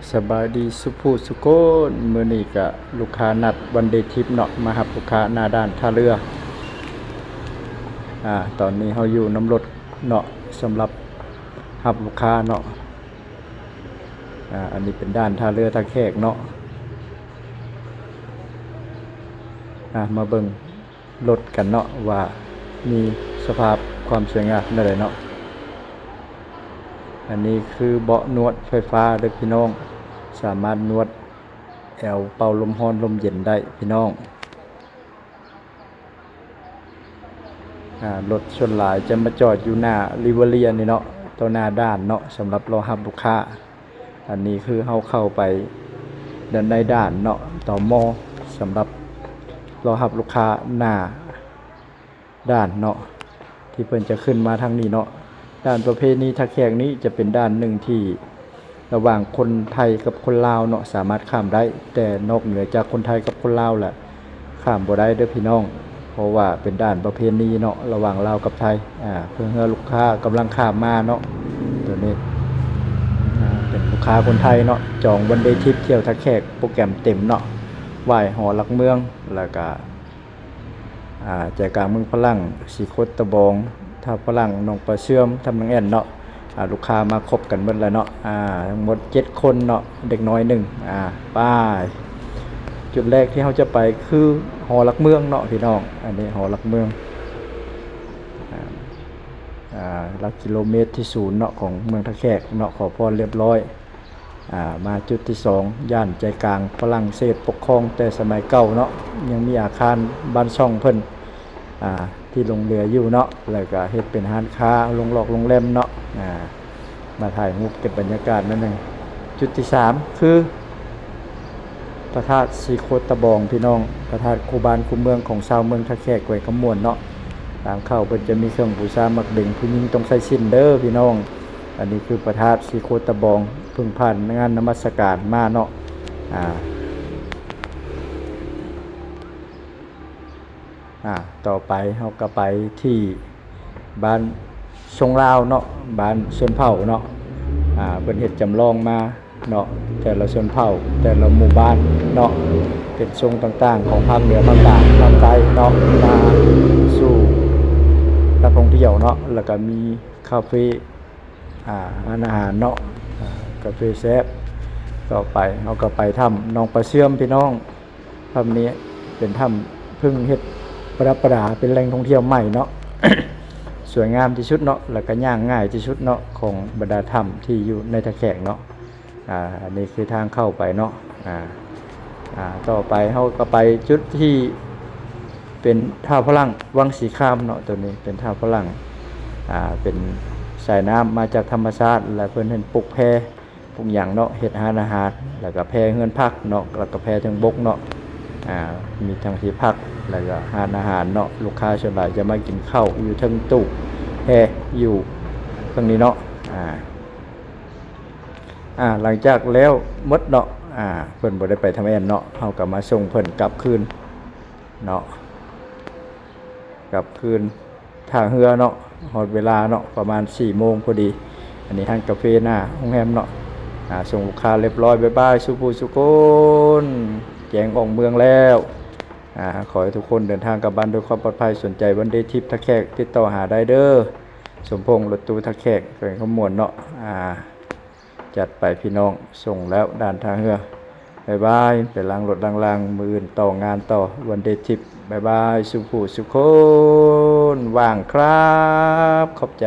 ສະບາຍດີສຸຜູ້ສຸຄົນ, ມື້ນີ້ກະລູກຄ້ານັດວັນເດທິບເນາະ ມາຮັບລູກຄ້າໜ້າດ່ານທ່າເຮືອ. ອາ ຕອນນີ້ເຮົາຢູ່ນຳລົດເນາະ ສຳລັບຮັບລູກຄ້າເນາະ. ອາ ອັນນີ້ເປັນດ່ານທ່າເຮືອທ່າແຂກເນາະ. ອາ ມາເບິ່ງ ລົດກັນເນາະ ວ່າມີສະພາບຄວາມສວຍງາມແນວໃດເນາະ. ອັນນີ້ຄືເບາະນວດໄຟຟ້າເດີພີ່ນ້ອງ, ສາມາດນວດແອວ ເປົ່າລົມຮ້ອນລົມເຢັນໄດ້ພີ່ນ້ອງ. ອາ ລົດສ່ວນຫຼາຍຈະມາຈອດຢູ່ໜ້າລິເວີເຣຍນີ້ເນາະ, ຕໍ່ໜ້າດ່ານເນາະ ສຳລັບລໍຮັບລູກຄ້າ. ອັນນີ້ຄືເຮົາເຂົ້າໄປດ້ານໃນດ່ານເນາະ ຕມ ສຳລັບລໍຮັບລູກຄ້າໜ້າດ່ານເນາະ ທີ່ເພິ່ນຈະຂຶ້ນມາທາງນີ້ເນາະ. ດ່ານປະເພນີທ່າແຂກນີ້ຈະເປັນດ່ານໜຶ່ງທີ່ລະຫວ່າງຄົນໄທກັບຄົນລາວເນາະ ສາມາດຂ້າມໄດ້, ແຕ່ນອກເໜືອຈາກຄົນໄທກັບຄົນລາວລະ ຂ້າມບໍ່ໄດ້ເດີພີ່ນ້ອງ, ເພາະວ່າເປັນດ່ານປະເພນີເນາະ ລະຫວ່າງລາວກັບໄທ. ອາ ເພື່ອເຮືອລູກຄ້າກຳລັງຂ້າມມາເນາະ. ໂຕນີ້ ອາ ເປັນລູກຄ້າຄົນໄທເນາະ, ຈອງວັນເດທິບ ທ່ຽວທ່າແຂກ ໂປຣແກຣມເຕັມເນາະ, ໄຫວ້ຫໍຫຼັກເມືອງ ແລ້ວກະ ອາ ໃຈກາງເມືອງພະລັງ, ສີໂຄດຕະບອງ, ທ່າພະລັງ, ໜອງປາເຊື່ອມ, ທຳນາງແອ່ນເນາະ. ອາ ລູກຄ້າມາຄົບກັນໝົດແລ້ວເນາະ, ອາ ທັງໝົດເຈັດຄົນເນາະ, ເດັກນ້ອຍໜຶ່ງ. ອາ ໄປ ຈຸດແລກທີ່ເຮົາຈະໄປຄືຫໍຫຼັກເມືອງເນາະພີ່ນ້ອງ, ອັນນີ້ຫໍຫຼັກເມືອງ ອາ ອາ ຫຼັກກິໂລເມດທີສູນເນາະ ຂອງເມືອງທ່າແຂກເນາະ, ຂໍພອນລຽບຮ້ອຍ. ອາ ມາຈຸດທີສອງ ຍ່ານໃຈກາງຝຣັ່ງເສດປົກຄອງແຕ່ສະໄໝເກົ່າເນາະ, ຍັງມີອາຄານບ້ານຊ່ອງເພິ່ນ ອາ ທີ່ຫຼົງເຫຼືອຢູ່ເນາະ, ແລ້ວກະເຮັດເປັນຮ້ານຄ້າ ໂຮງຫຼອກໂຮງແຮມເນາະ. ອາ ມາຖ່າຍຮູບເກັບບັນຍາກາດໜ້ອຍໜຶ່ງ. ຈຸດທີສາມ ຄື ພະທາດສີໂຄດຕະບອງພີ່ນ້ອງ, ພະທາດຄູ່ບ້ານຄູ່ເມືອງຂອງຊາວເມືອງທ່າແຂກແຂວງຄຳມ່ວນເນາະ. ທາງເຂົ້າເພິ່ນຈະມີເຄື່ອງບູຊາໝາກເບັງ, ຜູ້ຍິງຕ້ອງໃສ່ສິ້ນເດີພີ່ນ້ອງ. ອັນນີ້ຄືພະທາດສີໂຄດຕະບອງ, ເພິ່ງຜ່ານງານນະມັດສະການມາເນາະ. ອາ ອາ ຕໍ່ໄປເຮົາກໍໄປທີ່ ບ້ານຊົງລາວເນາະ, ບ້ານຊົນເຜົ່າເນາະ. ອາ ເພິ່ນເຮັດຈຳລອງມາເນາະ, ແຕ່ລະຊົນເຜົ່າ ແຕ່ລະໝູ່ບ້ານເນາະ, ເປັນຊົງຕ່າງໆຂອງພາກເໜືອ ພາກກາງ ພາກໃຕ້ເນາະ, ມາສູ່ນັກທ່ອງທ່ຽວເນາະ. ແລ້ວກະມີຄາເຟ ອາ ຮ້ານອາຫານເນາະ, ອາ ກາເຟແຊບ. ຕໍ່ໄປເຮົາກໍໄປຖ້ຳໜອງປາເຊື່ອມພີ່ນ້ອງ. ຖ້ຳນີ້ເປັນຖ້ຳເພິ່ງເຮັດປະດັບປະດາ ເປັນແຫຼ່ງທ່ອງທ່ຽວໃໝ່ເນາະ, ສວຍງາມທີ່ສຸດເນາະ ແລ້ວກໍຍ່າງງ່າຍທີ່ສຸດເນາະ ຂອງບັນດາຖ້ຳທີ່ຢູ່ໃນທ່າແຂກເນາະ. ອາ ອັນນີ້ຄືທາງເຂົ້າໄປເນາະ. ອາ ອາ ຕໍ່ໄປເຮົາກໍໄປຈຸດທີ່ເປັນທ່າພະລັງວັງສີຄາມເນາະ, ໂຕນີ້ເປັນທ່າພະລັງ ອາ ເປັນສາຍນ້ຳມາຈາກທຳມະຊາດ ແລະ ເພິ່ນເຫັນປຸກແພ ທຸກຢ່າງເນາະ, ເຮັດຮ້ານອາຫານ ແລ້ວກະແພເຮືອນພັກເນາະ, ແລ້ວກະແພເທິງບົກເນາະ. ອາ ມີທັງທີ່ພັກ ແລ້ວກະຮ້ານອາຫານເນາະ. ລູກຄ້າສ່ວນຫຼາຍຈະມາກິນເຂົ້າຢູ່ເທິງຕູ້ແພຢູ່ເທິງນີ້ເນາະ. ອາ ອາ ຫຼັງຈາກແລ້ວໝົດເນາະ, ອາ ເພິ່ນບໍ່ໄດ້ໄປທຳແອ່ນເນາະ, ເຮົາກະມາສົ່ງເພິ່ນກັບຄືນເນາະ, ກັບຄືນ ທ່າເຮືອເນາະ, ຮອດເວລາເນາະ ປະມານສີ່ໂມງພໍດີ. ອັນນີ້ຮ້ານກາເຟໜ້າໂຮງແຮມເນາະ. ອາ ສົ່ງລູກຄ້າລຽບຮ້ອຍ, ບາຍບາຍສູ່ຜູ້ສູ່ຄົນ, ແຈງອອກເມືອງແລ້ວ. ອາ ຂໍໃຫ້ທຸກຄົນເດີນທາງກັບບ້ານດ້ວຍຄວາມປອດໄພ. ສົນໃຈວັນເດທິບທ່າແຂກ ຕິດຕໍ່ຫາໄດ້ເດີ, ສົມພົງລົດຕູ້ທ່າແຂກ ແຂວງຄຳມ່ວນເນາະ. ອາ ຈັດໄປພີ່ນ້ອງ, ສົ່ງແລ້ວດ່ານທ່າເຮືອ. ບາຍບາຍ, ໄປລ້າງລົດລ້າງລາງ, ມື້ອື່ນຕໍ່ງານຕໍ່ ວັນເດທິບ. ບາຍບາຍສູ່ຜູ້ສູ່ຄົນ, ຫວ່າງຄັບ, ຂອບໃຈ.